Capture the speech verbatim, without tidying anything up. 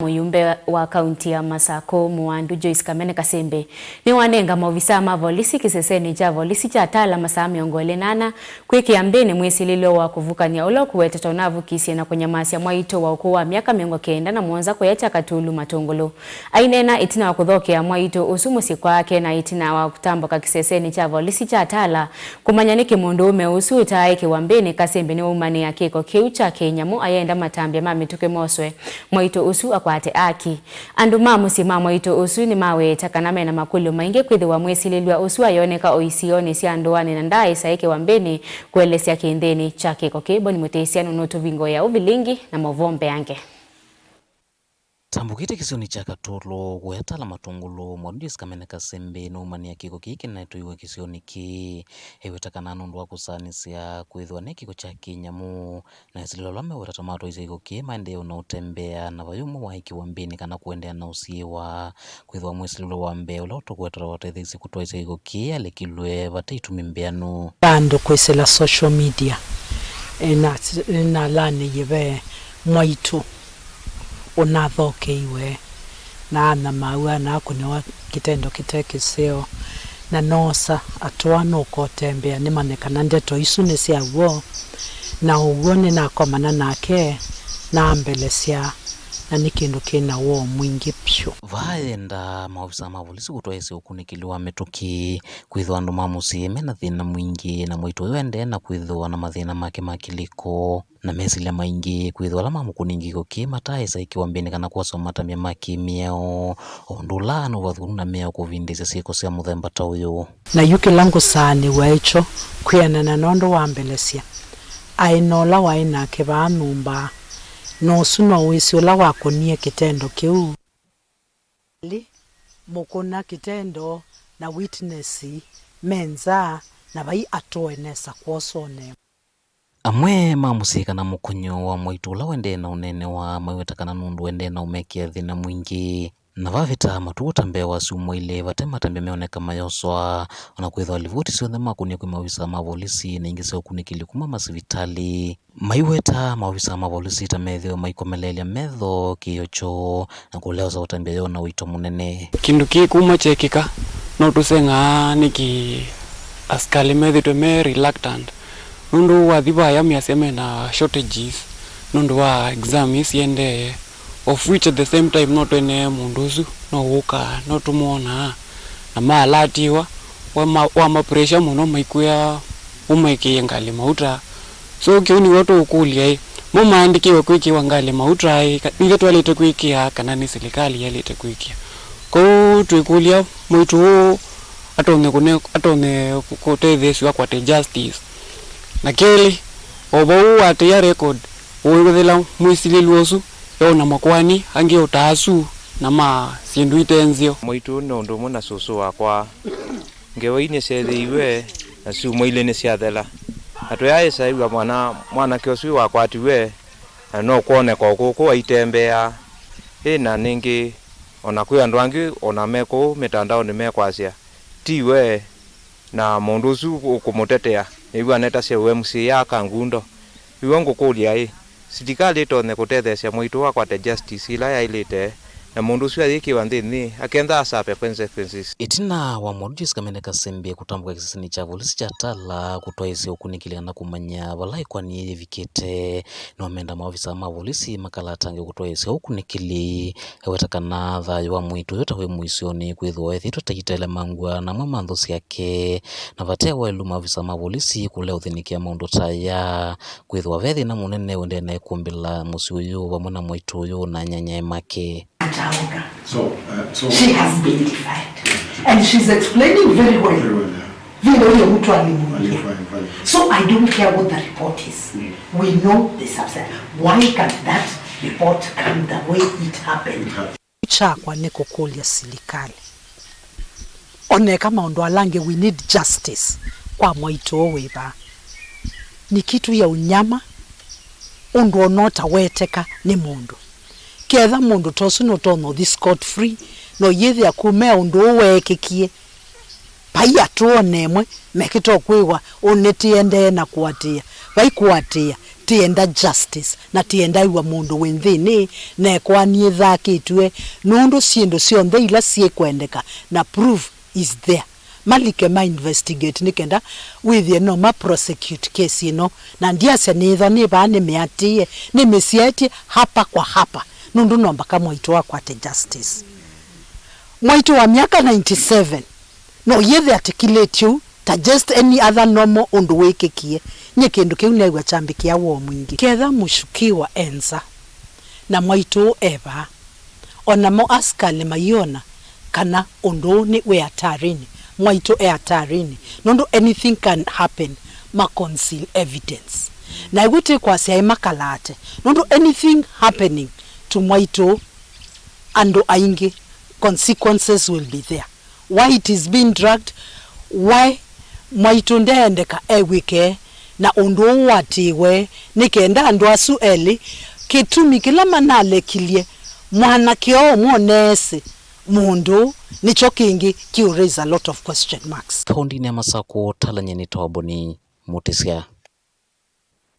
Mũyumbe wa kaunti ya Masakũ, Mũwandu Joyce Kamene Kasembe, nĩwanenga maovisaa ma volisi kĩsesenĩ kya volisi kya Tala masaa mĩongo ĩlĩ na ana kwĩkĩa mbĩnĩ mwĩsilĩlyo wa kũvukany'a ũla ũkũwetetwa ũnavukisye na kũnyamasya mwaitũ wa ũkũũ wa myaka mĩongo kenda na mũonza kũya kya Katulu Matũngũlũ. Aineena ĩtina wa kũthokea mwaitũ ũsu mũsyĩ kwake na ĩtina wa kũtambũka kĩsesenĩ kya volisi kya Tala kũmanya nĩkĩ mũndũũme ũsu ũtaaĩkĩwa mbĩnĩ, Kasembe nĩwaumanĩa kĩko kĩu kya kĩnyamũ ayenda matambya ma mĩtũkĩ moswe mwaitũ ũsu akwate aki. Andũ ma mũsyĩ ma mwaitũ ũsu nĩmaweta kana mena makũlyo maingĩ kwĩthĩwa mwĩsilĩlw'a ũsu ayoneka o isionĩ sya ndũanĩ na ndaaĩsa ĩkĩwa mbĩnĩ kũelesya kĩnthĩnĩ kya kĩko kĩĩ. Boni Mũtĩsya nũnũtũvingũĩa ũvilingi na maũvoo mbeange. Tambũkĩte kĩsionĩ kya Katũlũ, kũya Tala Matũngũlũ, Mwandu Joyce Kamene Kasembe nũumanĩa kĩko kĩĩ kĩnaetũiwe kĩsionĩ kĩĩ. Eweta kana nũndũ wa kũsaanĩsya kwĩthĩwa nĩ kĩko kya kĩnyamũ, na esilĩlwa ala meweta ta matwaisye kĩko kĩĩ maendee na ũtembea, na vai ũmwe waĩkĩwa mbĩnĩ kana kũendeea na ũsiĩwa. Kwĩthĩwa mwĩsilĩlwa wa mbee ũla ũtũkwetwa watetheeisye kũtwaisya kĩko kĩĩ alekilw'e vate itumi mbĩanu. Andũ kwĩsĩla social media, ĩna-, ĩnalanĩie ve mwaitũ ũnathokeiwe na anyamaaw'a na akũnĩwa kĩtendo kĩte kĩseo, na noosa atũa nũkotembea nĩmanye kana ndeto isu nĩ sya w'o, na ũw'o nĩnakomana nake na ambelesya, na nĩ kĩndũ kĩ na woo mwingĩ vyũ. Vaa yenda maovisaa ma volisi kũtwaĩĩsya ũkunĩkĩli wa mĩtũkĩ, kwĩthĩwa andũ ma mũsyĩ me na thĩna mwingĩ, na mwaitũ ũyũ endee na kwĩthĩwa na mathĩna make ma kĩlĩko. Na mesilya maingĩ kwĩthĩwa ala mamũkũnĩe kĩko kĩĩ mataaĩsa ĩkĩwa mbĩnĩ kana kwoswa matambya ma kĩ-mĩao, o ũndũ ũla ana ũvathũkanu na mĩao kũvindĩĩsya syĩko sya mũthemba ta ũyũ. Na yu kĩla ngũsaanĩw'a ĩkyo kwĩanana na ũndũ wambelesya, aĩ na ũla waĩ nake vaa nyũmba, na ũsu no wĩsĩ ũla wakũnie kĩtendo kĩu. Elĩ mũkũna kĩtendo na witness me nza, na vai atũe nesa kwoswa ũneenwa. Amwe ma mũsyĩ kana mũkũnyũ wa mwaitũ ũla ũendee na ũneenewa maiweta kana nũndũ ũendee na ũmekĩa thĩna mwingĩ. Na vavĩta matukũ ta mbee wa syumwa ilĩ vate matambya meoneka mayoswa, o na kwĩthĩwa livoti syonthe makũnie kwĩ maovisaa ma volisi na ingĩ sya ũkunĩkĩli kuma masivitalĩ. Maiweta maovisaa ma volisi ta methĩwe maikomeleelya metho kĩĩo kyoo na kũleosa ũtambya yoo na ũito mũnene. Kĩndũ kĩĩ kuma kyekĩka, no tũseng'aa nĩkĩ asikalĩ methĩtwe me reluctant, nũndũ wathi vaya measya mena shortages nũndũ wa exam ii siendee, of which at the same time no twene mũndũ ũsu no wũkaa, no tũmwonaa, na maalatiwa, wama, wamapressure mũno maikwĩa ũmaĩkĩĩe ngalĩ mauta. So kĩu nĩw'o tũũkũlya-ĩ, mo maandĩkĩwe kwĩkĩwa ngalĩ mauta-ĩ, ka-, nithyĩ twaĩlĩte kwĩkĩa kana nĩ silikalĩ yaĩlĩte kwĩkĩa? Kwoou twĩkũlya mwaitũ ũũ atonye kũne-, atonye kũ-, kũtetheesw'a akwate justice. Na kelĩ, o vau waatĩĩa record, ũĩthĩla mwĩsilĩlw'a ũsu eona makoani angĩ o ta asu na ma syĩndũ ite nzeo. Mwaitũ nĩ ũndũ ũmwe na sũsũ wakwa. Ngewa ii nĩsyeethĩiwe, na syumwa ilĩ nĩsyathela. Na tũyaaĩsa ĩw'a mwana, mwanake ũsu wakwatiwe, na no kwoneka o kũkũ aitembeaa. Ĩ na nĩngĩ, o na kwĩ andũ angĩ o na me kũu mĩtandaonĩ mekwasya, ti we, na mũndũ ũsu ũkũmũtetea, nĩw'o anetasya ũ M C A a Kangundo. Ĩw'o ngũkũlya-ĩ, silikalĩ ĩtonye kũtetheesya mwaitũ akwate justice ĩla yaĩlĩte, na mũndũ ũsu ayĩkĩwa nthĩnĩ akentha asave consequences. Ĩtina wa Mwandu Joyce Kamene Kasembe kũtambũka kĩsesenĩ kya volisi kya Tala kũtwaĩĩsya ũkunĩkĩli kana kũmanya vala ĩkoani yĩĩ yĩvikĩte, nĩwamenda maovisaa ma volisi makalatange kũtwaĩĩsya ũkunĩkĩli. Eweta kana thayũ wa mwĩĩtu ũyũ ta wĩ mũisyonĩ, kwĩthĩwa ethĩĩtwe ta itelemangw'a na amwe ma nthũ syake, na vate waĩlu maovisaa ma volisi kũlea ũthĩnĩkĩa maũndũ ta aya, kwĩthĩwa ve thĩna mũnene ũendee na ĩkũmbĩ la mũsyĩ ũyũ vamwe na mwaitũ ũyũ na anyanyae make. Ataoga. So, uh, so she has been defied. And she's explaining very well. Very well, yeah. Vile huyo mtu alimuulia. Alifanya, alifanya. So I don't care what the report is. Mm. We know the substance. Why can't that report come the way it happened? It happened. Kyakwa nĩ kũkũlya silikalĩ. Oneka maũndũ ala angĩ, we need justice kwa mwaitũ ũũ wĩ vaa. Ni kitu ya unyama, ũndũ ona ũtaweteka nĩ mũndũ. Ketha mũndũ ta ũsu nũtonya ũthi scot free, no yĩthĩa kũmea ũndũ ũũ weekĩkie. Vai atũone ĩmwe mekĩte ũkwĩw'a ũnĩtĩendee na kũatĩĩa. Vai kũatĩĩa. Tĩenda justice, na tĩenda ĩw'a mũndũ wĩ nthĩnĩ na ekoani ĩthakĩtw'e, nũndũ syĩndũ syonthe ila syĩkwendeka na proof is there. Malike ma investigate nĩ kenda wĩthĩe no ma prosecute case ĩno. Na ndiasya nĩĩthwa nĩ vaa nĩmĩatĩĩe, nĩmĩsyaĩtye hapa kwa hapa, nũndũ no mbaka Mwaitũ akwate justice. Mwaitũ wa myaka ninety-seven no yĩthĩa atĩ kilĩtye ũu ta just any other normal ũndũ wĩkĩkie. Nyie kĩndũ kĩu neew'a kyambĩkĩa woo mwingĩ. Ketha mũshukiwa e nza na Mwaitũ e vaa, o namo asikalĩ maiona kana ũndũ ũũ nĩ wĩ hatarinĩ, Mwaitũ e hatarinĩ, nũndũ anything can happen, ma conceal evidence. Na ĩw'o tĩ kwasya ĩ makalaate, nũndũ anything happening to Mwaitũ, andũ aingĩ, consequences will be there. Why it is being dragged? Why Mwaitũ ndeendeka ew'ĩke na ũndũ ũũ ũatĩĩwe nĩ kenda andũ asu elĩ, kĩtumi kĩla manalekilye mwanake oo mwoneesĩ mũndũ nĩkyo kĩngĩ kĩũ raise a lot of question marks. Kaũndĩnĩ ya Masakũ, ũtalany'a nĩ Toboni Mũtĩsya.